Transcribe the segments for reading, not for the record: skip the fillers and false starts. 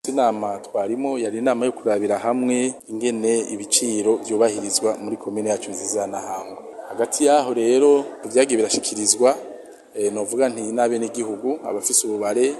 Inama twarimo yari inama yo kurabira hamwe ingene ibiciro vyubahirizwa muri komine yacu nziza ya Ntahangwa. Hagati yaho rero vyagiye birashikirizwa, novuga nti n'abenegihugu abafise ububare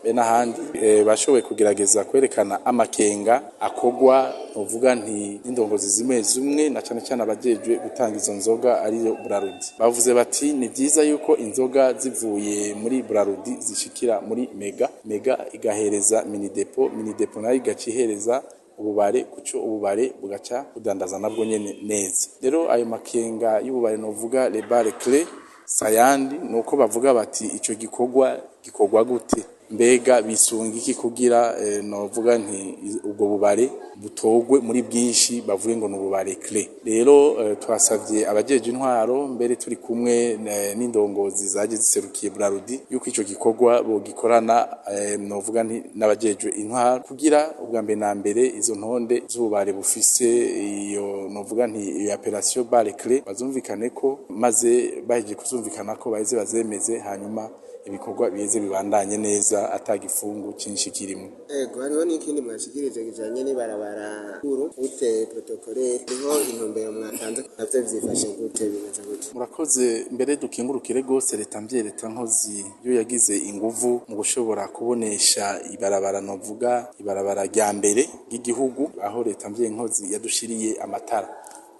be n'ahandi bashoboye kugerageza kwerekana amakenga akogwa, novuga nti n'indongozi zimwe zimwe na cane cane abajejwe gutanga izo nzoga ariyo Brarudi. Bavuze bati ni vyiza yuko inzoga zivuye muri Brarudi zishikira muri Mega, Mega igahereza Minidepo, Minidepo nayo igaca ihereza ububare, kuco ububare bugaca budandaza nabwo nyene neza. Rero ayo makenga y'ububare, novuga les bars clés sayandi, nuko bavuga bati ico gikorwa gikorwa gute, mbega bisunga iki kugira novuga nti ubwo bubare butogwe muri bwinshi bavuge ngo ni ububare clé. Rero twasavye abajeje intwaro, mbere turi kumwe n'indongozi zaje ziserukiye Brarudi, yuko ico gikorwa bogikorana novuga nti n'abajejwe intwaro, kugira ubwa mbere na mbere izo ntonde z'ububare bufise iyo novuga nti iyo appellation bar clé bazumvikane ko, maze bahejeje kuzumvikana ko baheze bazemeze, hanyuma ibikorwa biheze bibandanye neza atagifungu cinshi kirimo. Ego, hariho n'ikindi mwashikirije kijanye n'ibarabara kuru route protocolaire, hariho intumbero mwatanze, navyo vyifashe gute, bimeze gute? Murakoze. Mbere dukingurukire gose leta mvye, leta nkozi yo yagize inguvu mu gushobora kubonesha ibarabara, novuga ibarabara rya mbere ry'igihugu, aho leta mvye nkozi yadushiriye amatara.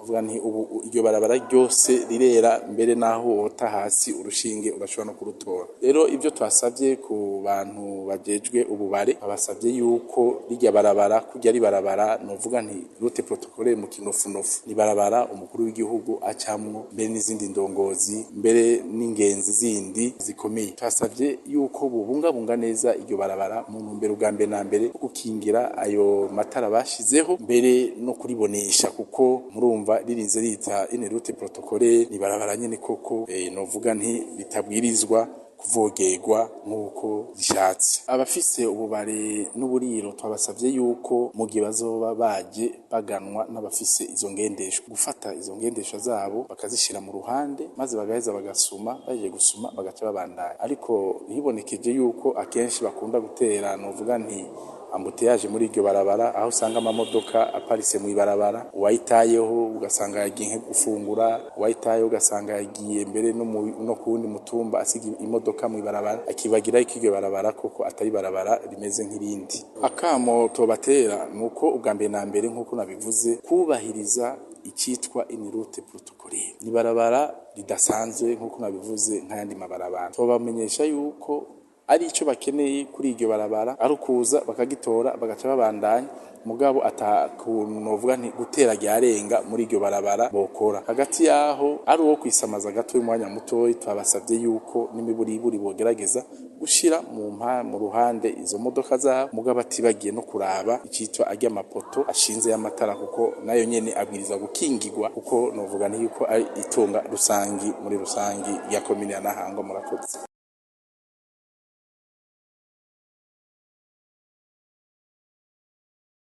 Uvuga nti ubu iryo barabara ryose rirera, mbere naho wota hasi urushinge urashobora no kurutora. Rero ibyo twasabye ku bantu bajejwe ububare, abasabye yuko rirya barabara kurya ari barabara, novuga nti route protocolaire mu kinofunofu, ni barabara umukuru w'igihugu acamwo, mbere n'izindi ndongozi, mbere n'ingenzi zindi zikomeye. Twasabye yuko bubungabunga neza iryo barabara mu ntumbero bwa mbere na mbere gukingira ayo matara bashizeho, mbere no kuribonesha, kuko murumva ririnze rita une route protocolaire, ni barabara nyene koko novuga nti ritabwirizwa kuvogerwa nk'uko zishatse. Abafise ububare n'uburiro twabasavye yuko mu gihe bazoba baje baganwa n'abafise izo ngendeshwa, gufata izo ngendeshwa zabo bakazishira mu ruhande, maze bagaheza bagasuma, baje gusuma bagaca babandanya. Ariko hibonekeje yuko akenshi bakunda gutera, novuga nti embouteillage muri iryo barabara, aho usanga amamodoka aparitse mu ibarabara, uwayitayeho ugasanga yagiye nko gufungura, uwayitayeho ugasanga yagiye mbere no kuwundi mutumba, asiga imodoka mu ibarabara, akibagira yuko iryo barabara koko atari barabara rimeze nk'irindi. Akamo tobatera nuko ubwa mbere na mbere, nk'uko nabivuze, kubahiriza icitwa une route protocolaire, ni barabara ridasanzwe nk'uko nabivuze nk'ayandi mabarabara. Tobamenyesha yuko ari ico bakeneye kuri iryo barabara ari ukuza bakagitora bagaca babandanya, mugabo atakuntu novuga nti gutera ryarenga muri iryo barabara bokora. Hagati yaho ari uwo kwisamaza gato y'umwanya mutoyi, twabasavye yuko n'imiburiburi bogerageza gushira mu ruhande izo modoka zabo, mugabo atibagiye no kuraba icitwa arya mapoto ashinze y'amatara, kuko nayo nyene abwiriza gukingirwa, kuko novuga nti yuko ari itunga rusangi muri rusangi ya komine ya Ntahangwa. Murakoze.